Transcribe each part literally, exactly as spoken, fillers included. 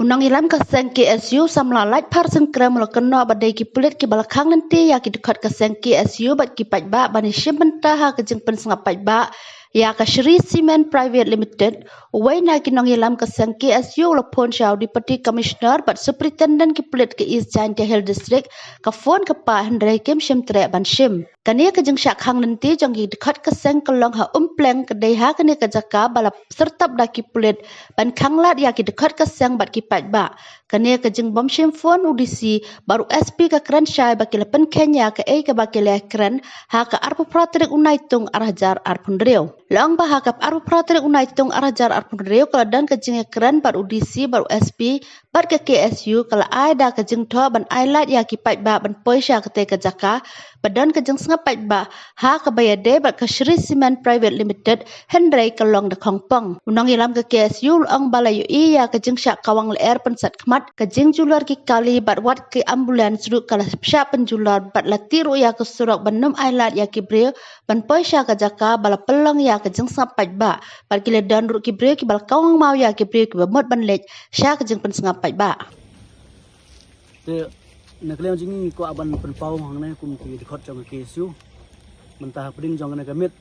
U nongïalam ka seng K S U, u samla Laitphar Syngkrem, u la kynnoh ba dei ki pulit kiba la khang lynti ïa ki dkhot ka seng K S U bad ki paidbah ban ïashim bynta ha ka jingpynsngap paidbah ïa ka Shree Cement Private Limited. Uwei na ki nongïalam ka seng K S U u la phone sha u Deputy Commissioner bad Superintendent ki pulit ka East Jaintia Hills District, ka phone ka pah hynrei kim shym treh ban shim. Kane ka jingshah khang lynti jong ki dkhot ka seng ka long ha Umpleng, ka dei ha kane ka jaka ba la syrtap da ki pulit ban khanglad ïa ki dkhot ka seng bad ki paidbah. Kane ka jingbym shim phone u D C bad u S P ka kren shai ba ki la pynkheiñ ïa kaei kaba ki la kren ha ka arphew phra tarik u Naitung ar hajar arphew hynriew. La ong ba ha ka arphew phra tarik u Naitung ar hajar arphew hynriew ka la don ka jingïakren bad u D C bad u S P bad ka K S U ka la ai da ka jingthoh ban ai lad ïa ki paidbah ban poi sha katei ka jaka ba don ka jingsngap paidbah ha kaba ïadei bad ka Shree Cement Private Limited, hynrei ka long da khongpong. U nongïalam ka K S U u la ong ba la ïohi ïa ka jingshah kawang lyer pynsat khmat, ka jingjulor ki kali bad wat ki ambulance ruh ka la shah pynjulor bad la tih ruh ïa ka surok ban ym ai lad ïa ki briew ban poi sha ka jaka ba la pynlong ïa ka jingsngap paidbah. Bad ki la don ruh ki briew kiba la kawang maw ïa ki briew kiba mut ban leit sha ka jingpynsngap paidbah. Te na ka liang jong ngi ngi kwah ban pynpaw hangne kum ki dkhot jong ka K S U. Mynta ha pdeng jong kane ka miet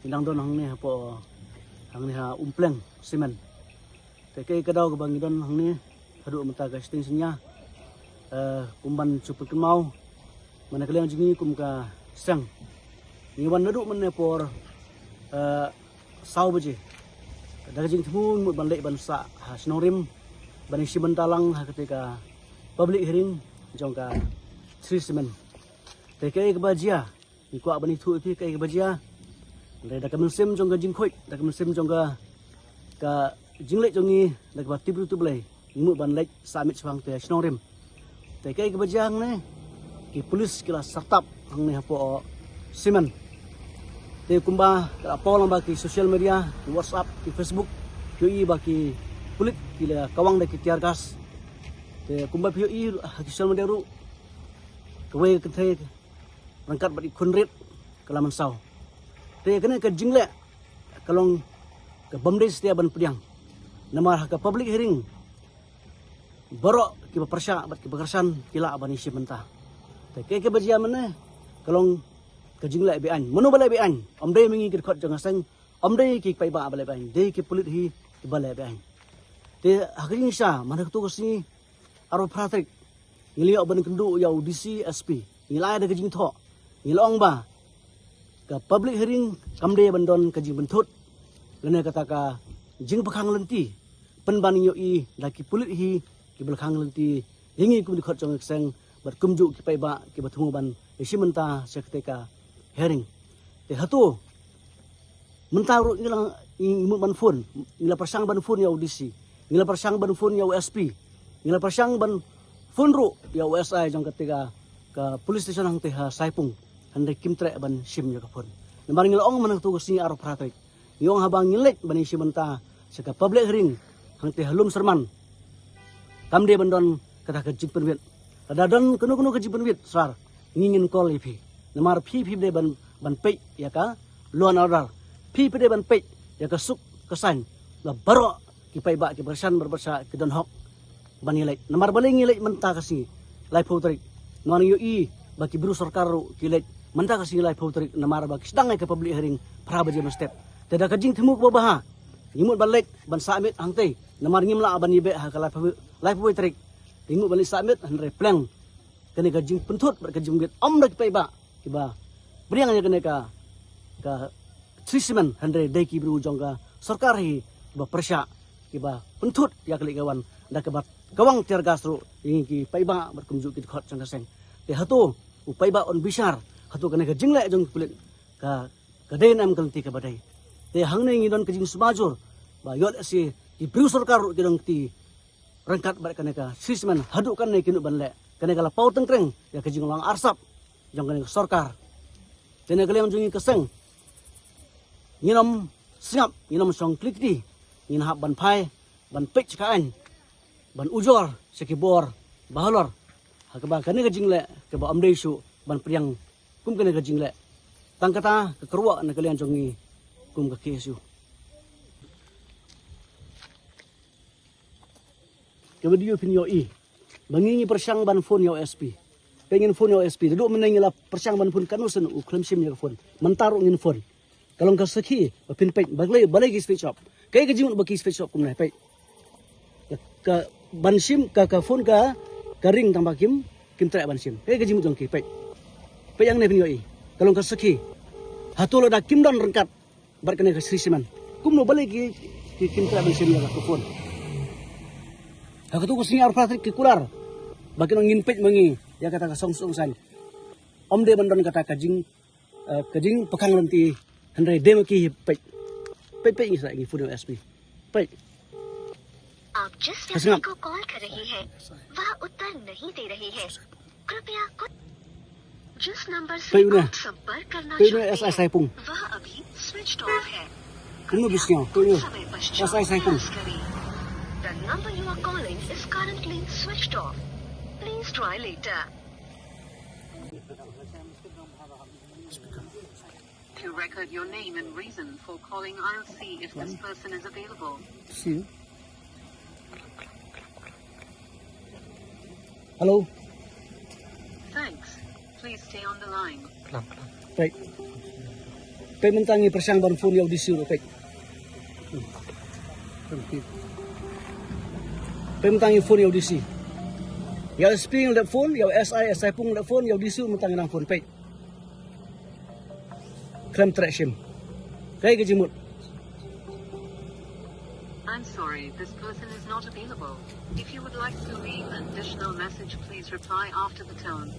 ngi dang don hangne hapoh, hangne ha Umpleng Cement. Te kaei ka daw kaba ngi don hangne haduh mynta ka shiteng synñia, eh, kum ban shu pynkynmaw, man na ka liang jong ngi kum ka seng, ngi wan naduh mynne por, eh, saw baje da ka jingthmu mut ban leit ban sah ha shnong rim ban ïashim bynta lang ha katei ka public hearing jong ka Shree Cement. Te kaei kaba jia, ngi kwah ban ïathuh ïa phi kaei kaba jia. Hynrei da ka mynsiem jong ka jingkhuid, da ka mynsiem jong ka, ka jingleit jong ngi, da kaba tip briew tip Blei, ngi mut ban leit sah miet shuwa hangtei ha shnong rim. Te kaei kaba jia hangne, ki pulit ki la syrtap hangne hapoh Cement. Te kumba ka la paw lang ba ki social media, ki WhatsApp, ki Facebook, phi ïohi ba ki pulit ki la kawang da ki tear gas. Te kumba phi ïohi ha ki social media ruh, kawei ka kynthei ryngkat bad i khun rit ka la mynsaw. Te kane ka jingleh ka long ka bym dei satia ban pdiang. Namar ha ka public hearing baroh kiba pyrshah bad kiba kyrshan ki lah ban ïashim bynta. Te kaei kaba jia mynne ka long ka jingleh be-aiñ. Mano ba leh be-aiñ? Ym dei ma ngi ki dkhot jong ka seng, ym dei ki paidbah ba leh be-aiñ, dei ki pulit hi kiba leh be-aiñ. Te ha ka jingshisha man ha kato ka sngi arphew phra tarik ngi la ïoh ban kynduh ïa u D C, S P, ngi la ai da ka jingthoh, ngi la ong ba ka public hearing kam dei ban don ka jingpynthut lane kata ka jingpynkhang lynti pynban ngi ïohi da ki pulit hi kiba la khang lynti ïa ngi kum dkhot jong ka seng bad kumjuh ki paidbah kiba thmu ban ïashim bynta sha katei ka hearing. Te hato mynta ruh ngi la, ngi mut ban phone, ngi la pyrshang ban phone ïa u D C, ngi la pyrshang ban phone ïa u S P, ngi la pyrshang ban phone ruh ïa u S I jong katei ka, ka police station hangtei ha Saipung, hynrei kim treh ban shim ïa ka phone. Namar ngi la ong man ha kato ka sngi arphew phra tarik, ngi ong haba ngi leit ban ïashim bynta sha ka public hearing hangtei ha Lumsyrman, kam dei ban don kata ka jingpynwit. Lada don kano kano ka jingpynwit sar, ngi ngin call ïa phi. Namar phi phi dei ban, ban peit ïa ka law and order. Phi phi dei ban peit ïa ka suk ka saiñ ba baroh ki paidbah kiba kyrshan bad ba sah ki don hok ban ïaleit. Namar balei ngi leit mynta ka sngi laiphew tarik? Namar ngi ïohi ba ki briew sorkar ruh ki leit mynta ka sngi laiphew tarik namar ba ki sdang ïa ka public hearing phra baje mynstep. Te da ka jingthmu kaba bha ngi mut ban leit ban sah miet hangtei namar ngim lah ban ïabeh ha ka laiphew, laiphew tarik. Te ngi mut ban leit sah miet hynrei pleng kane ka jingpynthut bad ka jingwit ym da ki paidbah kiba pdiang ïa kane ka, ka Shree Cement, hynrei dei ki briew jong ka sorkar hi kiba pyrshah, kiba pynthut ïa ka leit ka wan da kaba kawang tear gas ruh ïa ngi ki paidbah bad kumjuh ki dkhot jong ka seng. Te hato u paidbah un bishar hato kane ka jingleh jong ki pulit ka, ka dei ne em ka lynti kaba dei? Te hangne ngi don ka jingsngewbha jur ba ïoh lehse ki briew sorkar ruh ki don kti ryngkat bad kane ka Shree Cement haduh katne ki mut ban leh. Kane ka la paw tyngkreng ïa ka jinglong arsap jong kane ka sorkar. Te na ka liang jong ngi ka seng ngin ym sngap, ngin ym shong kli kti, ngin hap ban phai ban peit sha ka aiñ, ban ujor sha ki bor ba halor ha kaba kane ka jingleh kaba ym dei shuh ban pdiang kum kane ka jingleh. Tang kata ka kyrwoh na ka liang jong ngi kum ka K S U. Ka video phin ïohi ba ngi ngi pyrshang ban phone ïa u S P. Peit, ngin phone ïa u S P. Naduh mynne ngi la pyrshang ban phone katno sien u khlem shim ïa ka phone. Mynta ruh ngin phone. Ka long ka sakhi ba phin peit balei, balei ki switch off. Kaei ka jingmut ba ki switch off kumne, peit. Ka, ka ban shim ka, ka phone ka, ka ring tang ba kim, kim treh ban shim. Kaei ka jingmut jong ki, peit. Peit hangne phin ïohi. Ka long ka sakhi. Hato lada kim don ryngkat bad kane ka Shree Cement, kumno balei ki, ki kim treh ban shim ïa ka phone. Ha kato ka sngi arphew tarik ki kular ba kin ong ngin peit ma ngi ïa kata ka song song san. Ym dei ban don kata ka jing, eh, ka jingpyrkhat lynti, hynrei dei ma ki hi, peit. Peit, peit, ngi sa ngi phone ïa u S P. Peit. आप जिस व्यक्ति को कॉल कर रहे हैं, वह उत्तर नहीं दे रहे हैं। कृपया कुछ, जिस नंबर से आप संपर्क करना चाहते हैं, वह अभी स्विच्ड ऑफ है। Kumno bishniaw, kumno? कुछ समय पश्चात प्रयास करें। The number you are calling is currently switched off. Please try later. To record your name and reason for calling, I'll see if this person is available. See. Hello. Thanks. Please stay on the line. Peit. Peit, mynta ngi pyrshang ban phone ïa u D C ruh, peit. Peit, mynta ngi phone ïa u D C. Ïa u S P ngi la phone, ïa u S I, S I Pung la phone, ïa u D C mynta ngi nang phone, peit. Khlem treh shim. Kaei ka jingmut. I'm sorry, this person is not available. If you would like to leave an additional message, please reply after the tone.